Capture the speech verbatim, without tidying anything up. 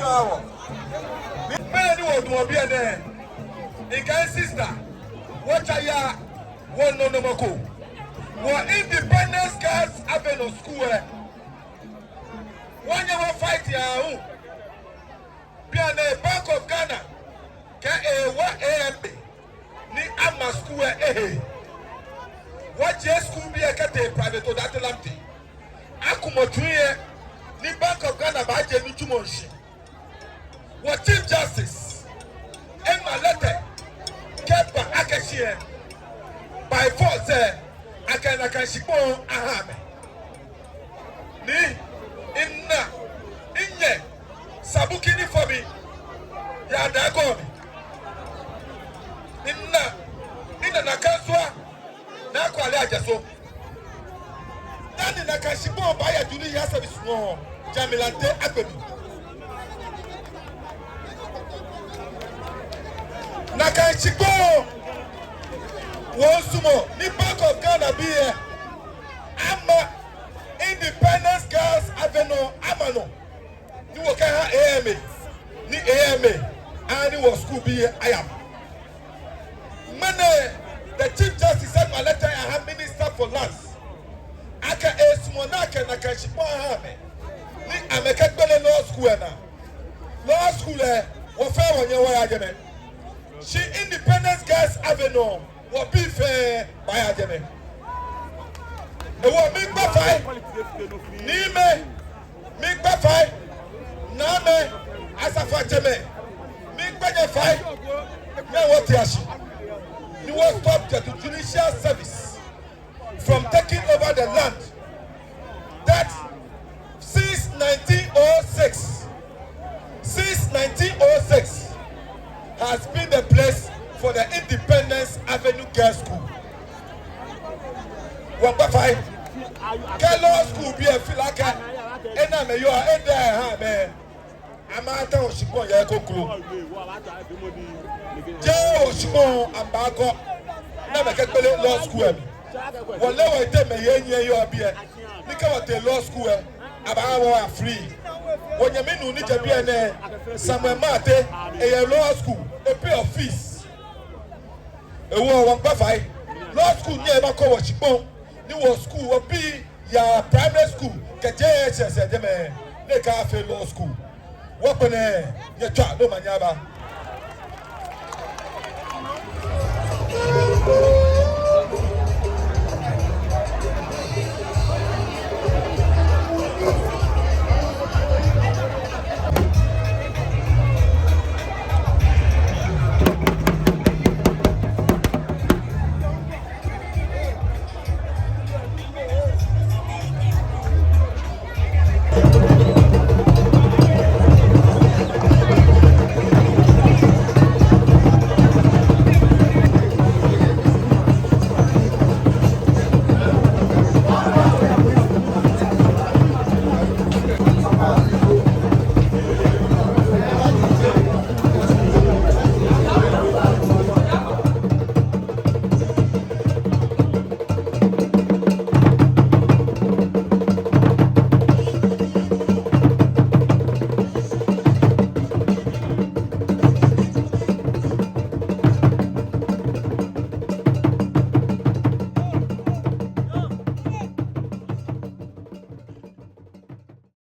Awo. Mɛni wɔdamɔ biɛ nɛɛ? Mikɛɛ sister, wɔtsa ya, wɔnɔ nɔmɔ ko. Wɔ Independence Girls Avenue School lɛ, wɔnyɛ wɔ fight aahu. Bianɛ Bank of Ghana kɛɛ ewa A M A ni ama school lɛ ehe. Wɔjie school bii lɛ kɛtee private Odaate Lamptey. Akumɔ tsui lɛ ni Bank of Ghana baajie nitsumɔ shishi. Wɔ Chief Justice eŋma letter kɛba akɛ shi lɛ, by force lɛ, akɛ nakai shikpɔŋ aha amɛ. Ni mina minyɛ Sabuki ni fɔ mi yɛ Adaigɔŋ mli. Mina, mina Nana Kansua, Naa Kwale Adjaso. Dani nakai shikpɔŋ baaya July Year Service nɔ, Jamilante Agbemi. Nakai shikpɔŋ wɔsumɔɔ ni Bank of Ghana bii lɛ ama Independence Girls Avenue ama nɔ, ni wɔkɛha A M A, ni A M A aha ni wɔ school bii lɛ aya. Ŋmɛnɛ, the Chief Justice eŋma letter aha Minister for Lands akɛ esumɔɔ ni akɛ nakai shikpɔŋ aha amɛ, ni amɛkɛgbele Law School lɛ naa. Law School lɛ, wɔ fɛɛ wɔnyɛ wɔya jɛmɛ. Shi Independence Girls Avenue, wɔbii fɛɛ baaya jɛmɛ. Hewɔ miikpa fai, niimɛi, miikpa fai, naamɛi, asafoiatsɛmɛi, miikpa nyɛ fai, nyɛ wɔtea shi ni wɔ stop the judicial service from taking over the land that since nineteen oh six, since nineteen oh six has been the place for the Independence Avenue Girls School. Wɔmiikpa fai. Kɛ Law School bii lɛ feel akɛ enɛ amɛyɔɔ lɛ eda eha amɛ, amɛtao shikpɔŋ yɛ kroko. Jeee wɔshikpɔŋ amɛbaakɔ ni amɛkɛgbele Law School lɛ mli. Wɔle wɔteŋ mɛi enyiɛ yɔɔ biɛ ni kɛ wɔtee Law School lɛ, abaaha wɔ free. Wɔnyɛmi nuu ni jɛ biɛ nɛɛ, Samuel Martey, eyɛ Law School, e-pay fees. Hewɔ wɔmiikpa fai. Law School nyɛŋ ebakɔ wɔshikpɔŋ, ni wɔ school, wɔbii yaa primary school kɛ J H S yɛ jɛmɛ, ni ekafee Law School. Wɔkpɛlɛɛɛ, nyɛtswaa ni omanye aba.